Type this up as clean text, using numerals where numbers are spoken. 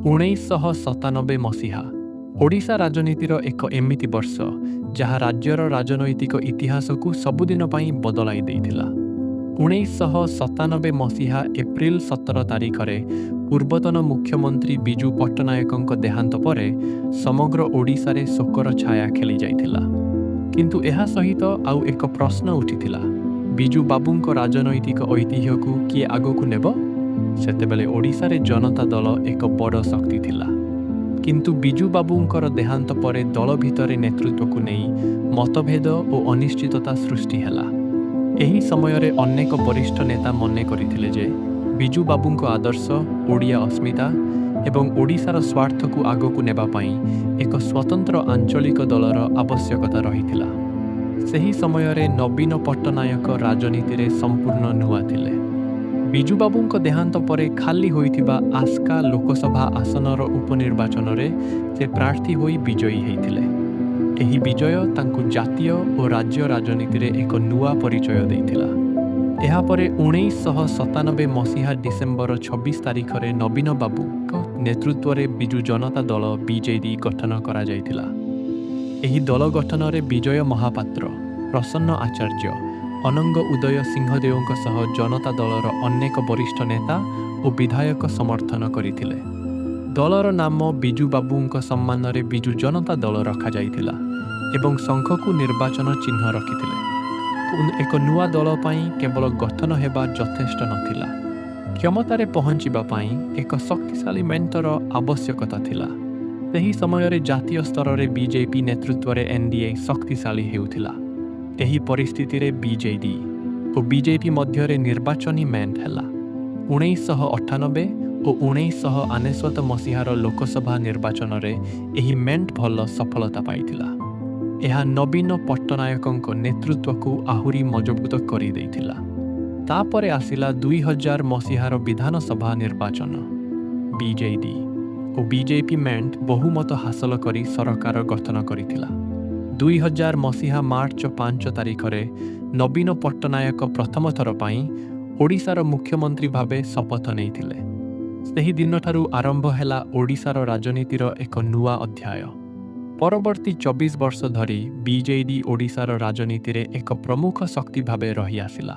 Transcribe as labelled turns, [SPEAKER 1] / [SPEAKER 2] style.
[SPEAKER 1] 1997 ମସିହା ଓଡ଼ିଶା ରାଜନୀତିର ଏକ ଏମିତି ବର୍ଷ, ଯାହା ରାଜ୍ୟର ରାଜନୈତିକ ଇତିହାସକୁ ସବୁଦିନ ପାଇଁ ବଦଳାଇ ଦେଇଥିଲା। 1997 ମସିହା ଏପ୍ରିଲ 17 ତାରିଖରେ ପୂର୍ବତନ ମୁଖ୍ୟମନ୍ତ୍ରୀ ବିଜୁ ପଟ୍ଟନାୟକଙ୍କ ଦେହାନ୍ତ ପରେ ସମଗ୍ର ଓଡ଼ିଶାରେ ଶୋକର ଛାୟା ଖେଳିଯାଇଥିଲା। କିନ୍ତୁ ଏହା ସହିତ ଆଉ ଏକ ପ୍ରଶ୍ନ ଉଠିଥିଲା, ବିଜୁ ବାବୁଙ୍କ ରାଜନୈତିକ ଐତିହ୍ୟକୁ କିଏ ଆଗକୁ ନେବ? ସେତେବେଳେ ଓଡ଼ିଶାରେ ଜନତା ଦଳ ଏକ ବଡ଼ ଶକ୍ତି ଥିଲା। କିନ୍ତୁ ବିଜୁ ବାବୁଙ୍କର ଦେହାନ୍ତ ପରେ ଦଳ ଭିତରେ ନେତୃତ୍ୱକୁ ନେଇ ମତଭେଦ ଓ ଅନିଶ୍ଚିତତା ସୃଷ୍ଟି ହେଲା। ଏହି ସମୟରେ ଅନେକ ବରିଷ୍ଠ ନେତା ମନେ କରିଥିଲେ ଯେ ବିଜୁ ବାବୁଙ୍କ ଆଦର୍ଶ, ଓଡ଼ିଆ ଅସ୍ମିତା ଏବଂ ଓଡ଼ିଶାର ସ୍ୱାର୍ଥକୁ ଆଗକୁ ନେବା ପାଇଁ ଏକ ସ୍ୱତନ୍ତ୍ର ଆଞ୍ଚଳିକ ଦଳର ଆବଶ୍ୟକତା ରହିଥିଲା। ସେହି ସମୟରେ ନବୀନ ପଟ୍ଟନାୟକ ରାଜନୀତିରେ ସମ୍ପୂର୍ଣ୍ଣ ନୂଆ ଥିଲେ। ବିଜୁବାବୁଙ୍କ ଦେହାନ୍ତ ପରେ ଖାଲି ହୋଇଥିବା ଆସ୍କା ଲୋକସଭା ଆସନର ଉପନିର୍ବାଚନରେ ସେ ପ୍ରାର୍ଥୀ ହୋଇ ବିଜୟୀ ହୋଇଥିଲେ। ଏହି ବିଜୟ ତାଙ୍କୁ ଜାତୀୟ ଓ ରାଜ୍ୟ ରାଜନୀତିରେ ଏକ ନୂଆ ପରିଚୟ ଦେଇଥିଲା। ଏହାପରେ 1997 ମସିହା ଡିସେମ୍ବର 26 ତାରିଖରେ ନବୀନ ବାବୁଙ୍କ ନେତୃତ୍ୱରେ ବିଜୁ ଜନତା ଦଳ, ବିଜେଡି, ଗଠନ କରାଯାଇଥିଲା। ଏହି ଦଳ ଗଠନରେ ବିଜୟ ମହାପାତ୍ର, ପ୍ରସନ୍ନ ଆଚାର୍ଯ୍ୟ, ଅନଙ୍ଗ ଉଦୟ ସିଂହଦେଓଙ୍କ ସହ ଜନତା ଦଳର ଅନେକ ବରିଷ୍ଠ ନେତା ଓ ବିଧାୟକ ସମର୍ଥନ କରିଥିଲେ। ଦଳର ନାମ ବିଜୁ ବାବୁଙ୍କ ସମ୍ମାନରେ ବିଜୁ ଜନତା ଦଳ ରଖାଯାଇଥିଲା ଏବଂ ଶଙ୍ଖକୁ ନିର୍ବାଚନ ଚିହ୍ନ ରଖିଥିଲେ। ଏକ ନୂଆ ଦଳ ପାଇଁ କେବଳ ଗଠନ ହେବା ଯଥେଷ୍ଟ ନଥିଲା। କ୍ଷମତାରେ ପହଞ୍ଚିବା ପାଇଁ ଏକ ଶକ୍ତିଶାଳୀ ମେଣ୍ଟର ଆବଶ୍ୟକତା ଥିଲା। ସେହି ସମୟରେ ଜାତୀୟ ସ୍ତରରେ ବିଜେପି ନେତୃତ୍ୱରେ ଏନ୍ଡିଏ ଶକ୍ତିଶାଳୀ ହେଉଥିଲା। ଏହି ପରିସ୍ଥିତିରେ ବିଜେଡି ଓ ବିଜେପି ମଧ୍ୟରେ ନିର୍ବାଚନୀ ମେଣ୍ଟ ହେଲା। 1998 ଓ 1999 ମସିହାର ଲୋକସଭା ନିର୍ବାଚନରେ ଏହି ମେଣ୍ଟ ଭଲ ସଫଳତା ପାଇଥିଲା। ଏହା ନବୀନ ପଟ୍ଟନାୟକଙ୍କ ନେତୃତ୍ୱକୁ ଆହୁରି ମଜବୁତ କରିଦେଇଥିଲା। ତାପରେ ଆସିଲା 2000 ମସିହାର ବିଧାନସଭା ନିର୍ବାଚନ। ବିଜେଡି ଓ ବିଜେପି ମେଣ୍ଟ ବହୁମତ ହାସଲ କରି ସରକାର ଗଠନ କରିଥିଲା। 2000 ମସିହା ମାର୍ଚ୍ଚ 5 ତାରିଖରେ ନବୀନ ପଟ୍ଟନାୟକ ପ୍ରଥମ ଥର ପାଇଁ ଓଡ଼ିଶାର ମୁଖ୍ୟମନ୍ତ୍ରୀ ଭାବେ ଶପଥ ନେଇଥିଲେ। ସେହି ଦିନଠାରୁ ଆରମ୍ଭ ହେଲା ଓଡ଼ିଶାର ରାଜନୀତିର ଏକ ନୂଆ ଅଧ୍ୟାୟ। ପରବର୍ତ୍ତୀ 24 ବର୍ଷ ଧରି ବିଜେଡି ଓଡ଼ିଶାର ରାଜନୀତିରେ ଏକ ପ୍ରମୁଖ ଶକ୍ତି ଭାବେ ରହିଆସିଲା।